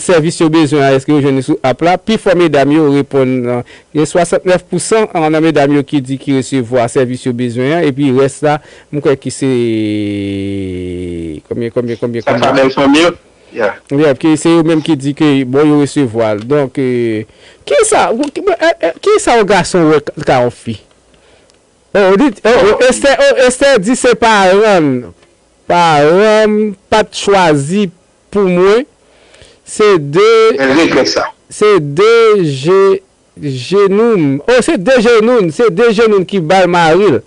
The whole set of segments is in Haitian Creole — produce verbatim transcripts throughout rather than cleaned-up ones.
sèvis yo bezwen an, èske yo jwenn li sou app la? Pifò medam yo reponn, gen swasantnèf pousan nan medam yo ki di ki resevwa sèvis yo bezwen an, epi rès la, m kwè ki se, konbyen, konbyen, konbyen, Sa pa konbyen? Bèl fanmi yo? Yeah. Yeah, ki se yo menm ki di ke, bon, yo resevwa l. Donk, eh, kisa, eh, eh, kisa yon gason wè ka yon fi? Oh, li, oh, oh, Esther, oh, Esther di se paran, paran m pa t chwazi pou mwen. Se de, Mwen regrèt sa. Se de je, jenou m. Oh, se de jenou m, se de jenou m ki ba l mari l.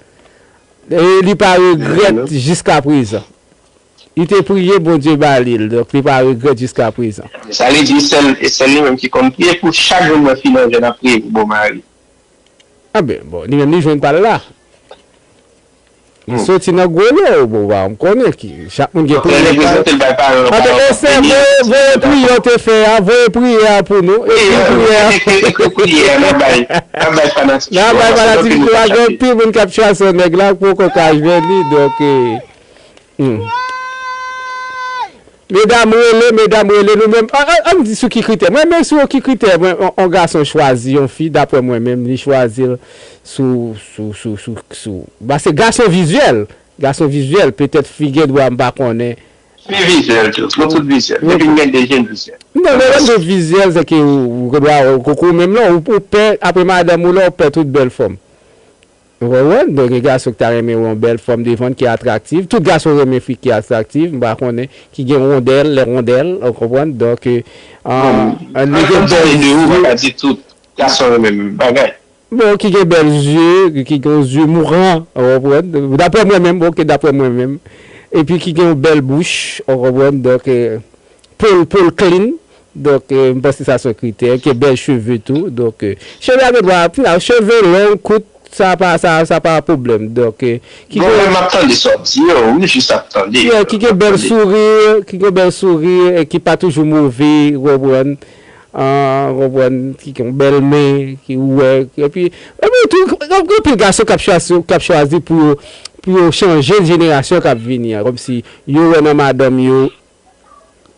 E li pa regrèt jiska prezan. Li te priye, Bondye ba li l. Donk, li pa regrèt jiska prezan. Sa vle di, sèl, e sèl li menm ki konn priye pou chak jou mwen fin nan jèn ap priye pou bon mari. Anben, bon, li menm li jwenn pa l la. Li soti nan gwo lo, bon, ba, m konnen ki, chak moun gen priye pa yo. Anben, Esther, voye, voye priye w te fè a, voye priye a pou nou, ekri priye a. Ekri priye a, n ap bay, n ap bay fanatik yo, n ap bay fanatik yo, gen anpil moun k ap chase yon nèg la, poko ka jwenn li, donk, eh, hmm. Medam rele, medam rele, nou menm, an, an, ann di sou ki kritè. Mwen menm sou ki kritè, mwen, on, on gason chwazi yon fi, daprè mwen menm, li chwazi l sou, sou, sou, sou, sou, paske gason vizyèl, gason vizyèl, petèt fi gen dwa m pa konnen. Fi vizyèl tou, nou tout vizyèl. Depi m gen de je m vizyèl. Non, men lè m di vizyèl, se ke ou, ou gen dwa, ou, ou menm non, ou, ou pè, apre madanm ou la, ou pè tout bèl fanm. Ou konprann? Donk, gen gason ki ta renmen wè yon bèl fanm devan ki atraktiv. Tout gason renmen fi ki atraktiv, m pa konnen, ki gen rondèl, lè rondèl, ou konprann? Donk, eh, ah, li gen bèl zye. Ou pa ka di tout gason renmen menm bagay. Bon, ki gen bèl zye, ki gen zye mouran, ou konprann? Daprè mwen menm, ok, daprè mwen menm. Epi ki gen yon bèl bouch, ou konprann? Donk, eh, po l, po l clean. Donk, eh, m panse sa se yon kritè. Ki gen bèl cheve tou. Donk, eh, cheve a gen dwa, cheve long, kout, sa pa, sa, sa pa pwoblèm. Donk, eh, ki gen, mwen menm m ap tande sa w ap di yo, wi, jis ap tande. Yeah, ki gen bèl souri, ki gen bèl souri, e ki pa toujou move, ou konprann? Ah, ou konprann, ki gen bèl men, ki wè, epi, epi tou, gen anpil gason k ap chwazi, k ap chwazi pou yo, pou yo chanje jenerasyon k ap vini an, kòmsi yo wè nan madanm yo,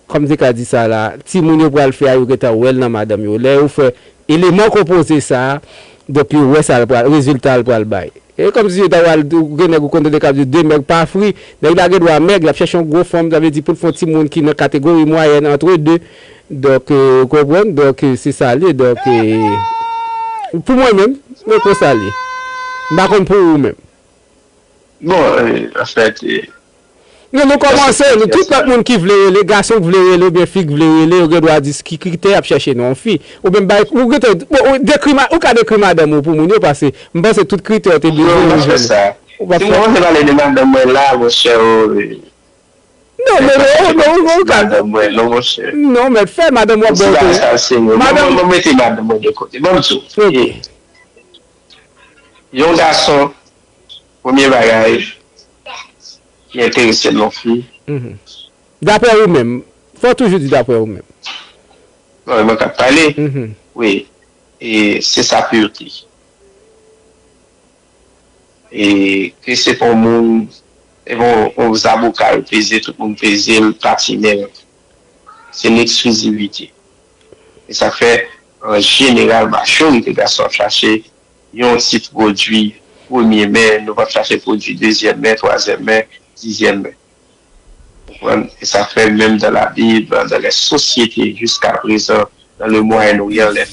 kòm m te ka di sa la, timoun yo pral fè a, yo gentan wè l nan madanm yo. Lè yo fè eleman konpoze sa a, donk yo wè sa l pral, rezilta l pral bay. E kòmsi yo ta pral, ou gen nèg ou konn tande k ap di de mèg pa fri, nèg la gen dwa mèg, l ap chèche yon gwo fanm, sa vle di pou l fè yon timoun ki nan kategori mwayèn, entre deux. Donk, eh, ou konprann? Donk, eh, se sa l ye. Donk, eh, pou mwen menm, mwen konsa l ye. M pa konn pou ou menm. Bon, eh, anfèt, eh, Non, nou kòmanse, nou, tout lòt moun ki vle rele, gason ki vle rele, oubyen fi ki vle rele, yo gen dwa di ki kritè y ap chèche nan yon fi. Oubyen bay, ou gentan, bon, ou dekri ma-, ou ka dekri madanm ou pou moun yo, paske m panse tout kritè yo te bezwen yo jwenn. Non, m p ap fè sa. Si m kòmanse pale de madanm mwen la, monchè, oh, eh. Non, non, non, non, non, ou ka. Madanm mwen, non, monchè. Non, men fè madanm w ap bon. Madanm, mwen mete madanm mwen de kote. Ban m di w. Ok. Yon gason, premye bagay ki enterese l nan fi. Mhm. Daprè ou menm, fò w toujou di daprè ou menm. Non, e mwen k ap pale. Mhm. Wi, e se sa purity. E ke se pa yon moun, e bon, yon zaboka yo peze, tout moun peze l, patinen l. Se yon eksklizivite. E sa fè, an jeneral, majorite gason ap chache yon ti pwodui premye men, nou p ap chache pwodui dezyèm men, twazyèm men, dizyèm men. Ou konprann? E sa fè menm dans la Bible, dans les sociétés, jusqu'à présent, dans le Moyen-Orient, les